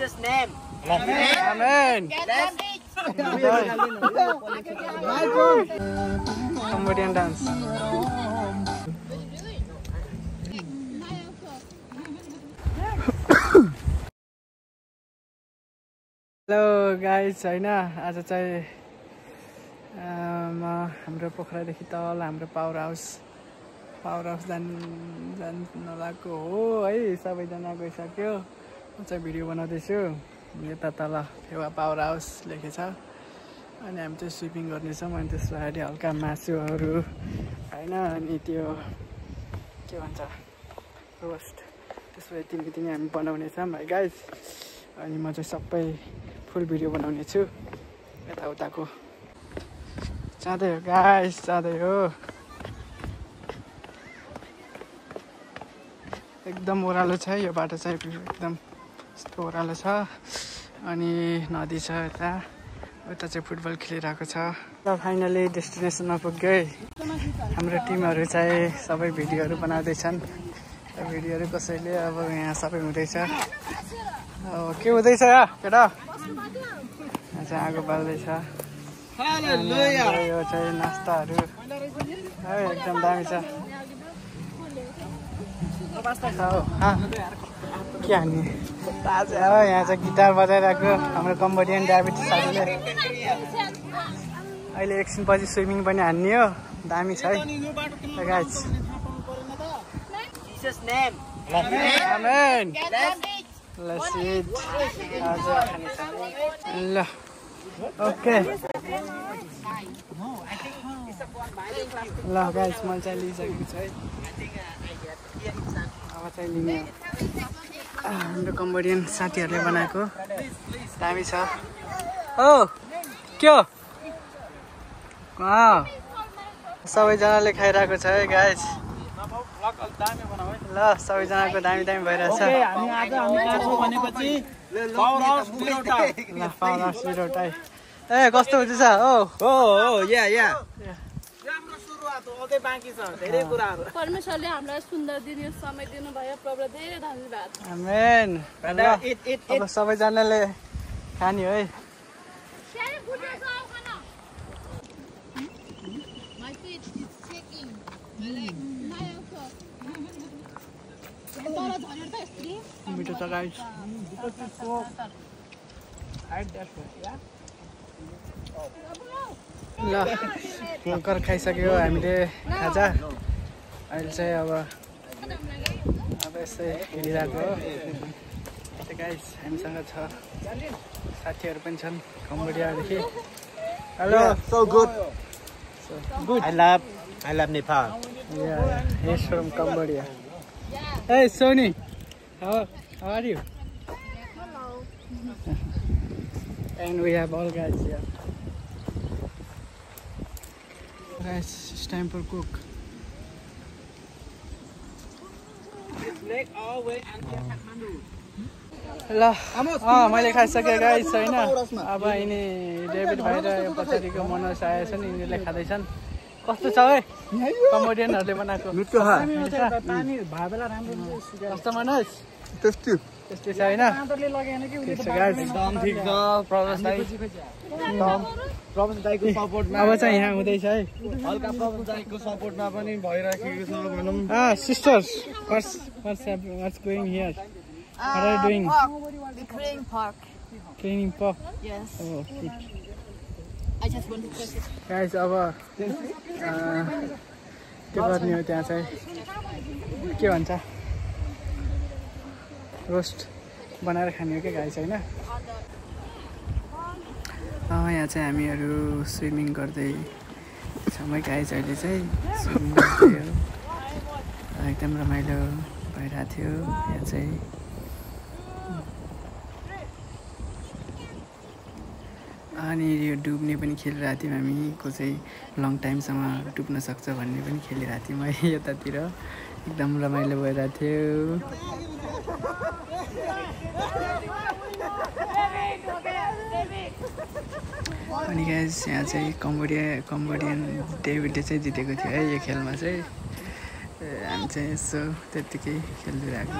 Jesus' name. Amen. Cambodian dance. Hello guys, हैन आज चाहिँ हाम्रो पोखरादेखि तल हाम्रो पावर हाउस जान लागेको हो है। सबैजना गइसक्यो। म चाहिँ भिडियो बनाउँदैछु। यता तल फेवा पावर हाउस लेखेछ अनि हामी चाहिँ स्विपिङ गर्नेछौँ। अनि त्यस पछाडि हल्का मासुहरू हैन अनि त्यो के भन्छ रोस्ट त्यसपछि तिमी हामी बनाउनेछौँ है गाइस। अनि म चाहिँ सबै फुल भिडियो बनाउने छु। यताउताको जाँदै हो गाइस, जाँदै हो। एकदम ओह्रालो छ यो बाटो चाहिँ, एकदम यस्तो ओह्रालो छ। अनि नदी छ यता, उता चाहिँ फुटबल खेलिरहेको छ। र फाइनली डेस्टिनेसनमा पुग्यो है। हाम्रो टिमहरू चाहिँ सबै भिडियोहरू बनाउँदैछन्। भिडियोहरू कसैले अब यहाँ सबै हुँदैछ। अब के हुँदैछ केटा? चाहिँ आगो बाल्दैछ। यो चाहिँ नास्ताहरू है एकदम दामी छ। के हान्ने यहाँ चाहिँ गिटार बजाइरहेको हाम्रो कम्बोडियन डायबिटिस साथीले। अहिले एकछिनपछि स्विमिङ पनि हान्ने हो। दामी छ है guys. Jesus' name. Amen. Let's eat. ल ओके ल गाइस मैले चाहिँ लिइसकेको छु है। अब चाहिँ लिने हाम्रो कम्बोडियन साथीहरूले बनाएको दामी छ। ओ के हो सबैजनाले खाइरहेको छ है गाइस। ल सबैजनाको दामी भइरहेछ। ए कस्तो हुँदैछ? परमेश्वरले हामीलाई सुन्दर दिन यो समय दिनुभयो प्रभु, धेरै धन्यवाद। आमेन। अब सबैजनाले खाने है। मिठो छ गाइस। ल भर्खर खाइसक्यो हामीले खाजा। अहिले चाहिँ अब यसै हिँडिरहेको हो गाइस। हामीसँग छ साथीहरू पनि छन् कम्बोडियादेखि। Hello. So good. Good. I love Nepal. Yeah, he's from Cambodia. Hey Sony, how are you? Hello. And we have all guys here. Guys, it's time for cook. ल मैले खाइसकेँ गाइस होइन। अब यिनी डेभिड भाइ र यो पछाडिको मनोज आएछ नि, यिनीहरूले खाँदैछन्। कस्तो छ है कम्बोडियनहरूले बनाएको? मिठो छ। कस्तो मनोज? टेस्टी छ होइन? एकदम ठिक छ। प्रवेश दाइको सपोर्टमा अब चाहिँ यहाँ हुँदैछ है। हल्का प्रवेश दाइको सपोर्टमा पनि भइराखेको छ भनौँ। Sisters, what's going here? What are you doing? We're cleaning park. Cleaning pork. Yes. Oh, good. I just want to test it. Guys, अब के गर्ने हो त्यहाँ चाहिँ के भन्छ रोस्ट बनाएर खाने हो क्या गाइस होइन। यहाँ चाहिँ हामीहरू स्विमिङ गर्दै छौँ गाइस। अहिले चाहिँ स्विमिङ गर्दै हो। एकदम रमाइलो भइरहेको थियो यहाँ चाहिँ। अनि यो डुब्ने पनि खेलिरहेको थियौँ हामी। को चाहिँ लङ टाइमसम्म डुब्न सक्छ भन्ने पनि खेलिरहेको थियौँ है यतातिर। एकदम रमाइलो भइरहेको थियो। अनि गाइस यहाँ चाहिँ कम्बोडियन डेभिडले चाहिँ जितेको थियो है यो खेलमा चाहिँ। हामी चाहिँ यसो त्यत्तिकै खेलिरहेको।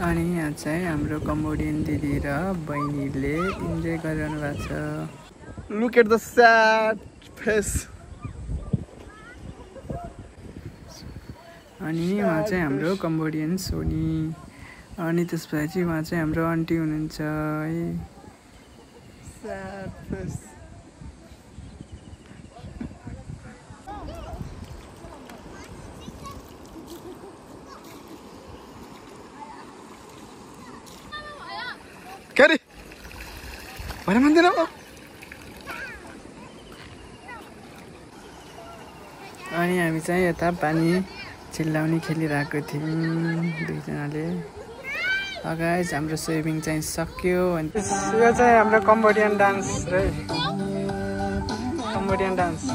अनि यहाँ चाहिँ हाम्रो कम्बोडियन दिदी र बहिनीले इन्जोय गरिरहनु भएको छ। Look at the sad face. अनि उहाँ चाहिँ हाम्रो कम्बोडियन सोनी। अनि त्यसपछि उहाँ चाहिँ हाम्रो आन्टी हुनुहुन्छ है। Sad face. Kari. Mana mandir apa? अनि हामी चाहिँ यता पानी चिल्लाउने खेलिरहेको थियौँ दुईजनाले। गाइस हाम्रो स्विमिङ चाहिँ सक्यो। अनि यो चाहिँ हाम्रो कम्बोडियन डान्स है, कम्बोडियन डान्स।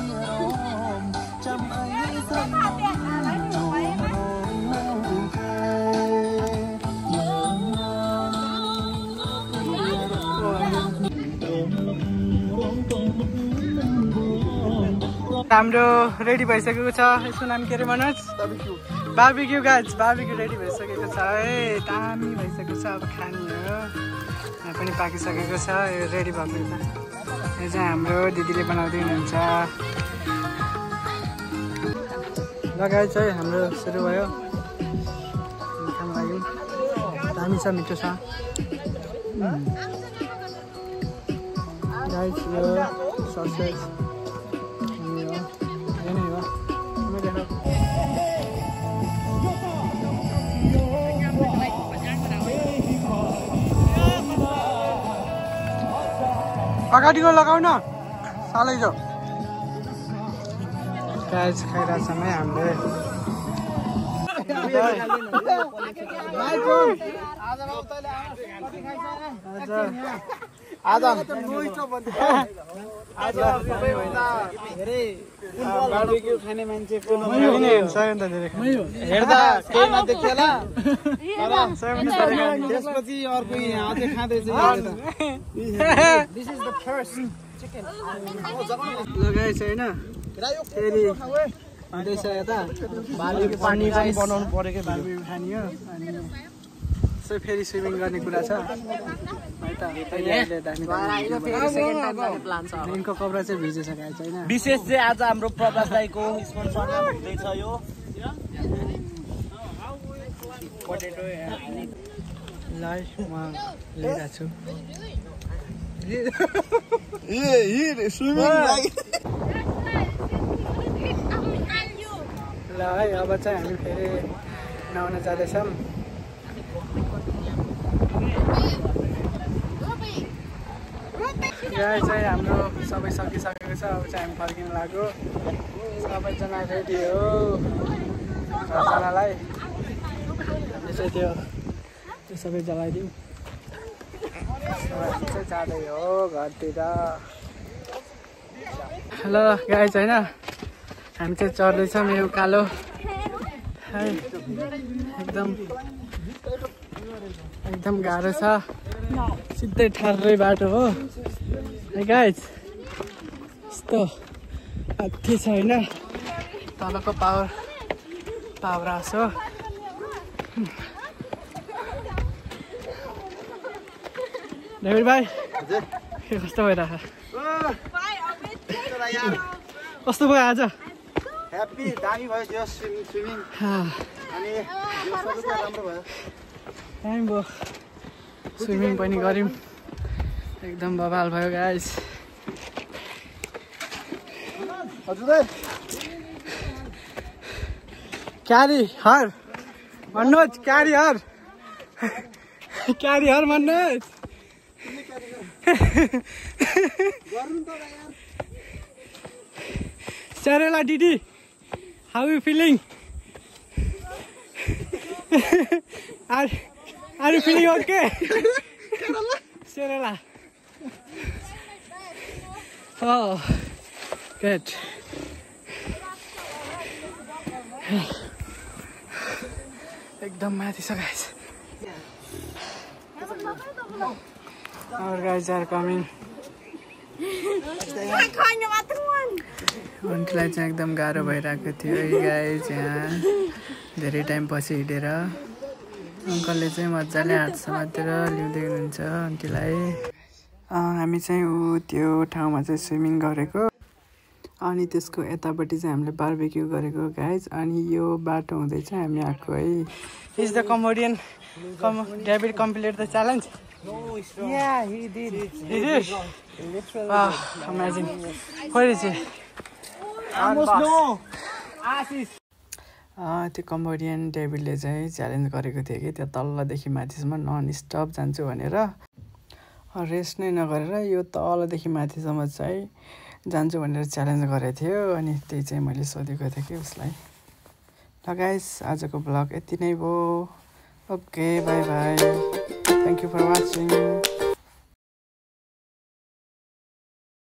हाम्रो रेडी भइसकेको छ। यसको नाम के अरे Manoj? Barbecue guys, barbecue ready भइसकेको छ है, दामी भइसकेको छ। अब खाने हो। यहाँ पनि पाकिसकेको छ, यो रेडी भएको छ। यो चाहिँ हाम्रो दिदीले बनाउँदै हुनुहुन्छ। ल गाइस चाहिँ हाम्रो सुरु भयो। खान लाग्यो, दामी छ, मिठो छ गाइस। यो ससेज अगाडिको लगाउ न, सालै जाऊ। गाइस खाइरहेको छौँ है हामीले। बार्बिक्यू खाने मान्छे हेर्दा केही नदेख्ला, त्यसपछि अर्को अझै खाँदैछ। लगाएछ होइन, फेरि हुँदैछ यता बार्बिक्यू पानी पनि बनाउनु पऱ्यो क्या, बार्बिक्यू खाने हो। अनि यसो फेरि स्विमिङ गर्ने कुरा छ है त। मेनको कपडा चाहिँ भिजिसकेको छैन। विशेष चाहिँ आज हाम्रो प्रकाश दाइको स्पोन्सरमा हुँदैछ यो पोटेटो। ल म लिइरहेको छु। ल है अब चाहिँ हामी फेरि नुहाउन जाँदैछौँ। यहाँ चाहिँ हाम्रो सबै सकिसकेको छ। अब चाहिँ हामी फर्किन लाग्यो। सबैजना रेडी हो। सबैजनालाई हामीले चाहिँ त्यो सबै जलाइदिउँ। हामी चाहिँ जाँदै हो घरतिर। ल गाइस होइन, हामी चाहिँ चढ्दैछौँ यो कालो है, एकदम गाह्रो छ, सिधै ठाड्रै बाटो हो है गाइस। यस्तो हात्ती छ होइन, तलको पावर हाउस हो। डेभिड भाइ कस्तो भइरहेको? कस्तो भयो आज? ह्याप्पी, दामी भयो त्यो स्विमिङ। अनि यो सबै राम्रो भयो। दामी भयो, स्विमिङ पनि गऱ्यौँ, एकदम बवाल भयो गाइस। हजुर क्यारी हर मनोज, क्यारी हर Manoj. Sarela Didi, how are you feeling? Are you feeling okay? Sarela. Oh, good. एकदम माथि छ guys. Our guys are coming. आन्टीलाई चाहिँ एकदम गाह्रो भइरहेको थियो है गाइस। यहाँ धेरै टाइम पछि हिँडेर अङ्कलले चाहिँ मजाले हात समातेर ल्याउँदै हुनुहुन्छ आन्टीलाई। हामी चाहिँ त्यो ठाउँमा चाहिँ स्विमिङ गरेको अनि त्यसको यतापट्टि चाहिँ हामीले बार्बेक्यू गरेको गाइज। अनि यो बाटो हुँदै चाहिँ हामी आएको है। Is the comedian David complete the challenge? Yeah, he did. He did? Wow, amazing. Where is he? Almost no. Asis. त्यो कम्बोडियन डेभिडले चाहिँ च्यालेन्ज गरेको थियो कि त्यो तलदेखि माथिसम्म नन स्टप जान्छु भनेर, रेस्ट नै नगरेर यो तलदेखि माथिसम्म चाहिँ जान्छु भनेर च्यालेन्ज गरेको थियो। अनि त्यही चाहिँ मैले सोधेको थिएँ कि उसलाई। ल गाइस, आजको ब्लग यति नै भयो। Okay, bye bye, thank you for watching.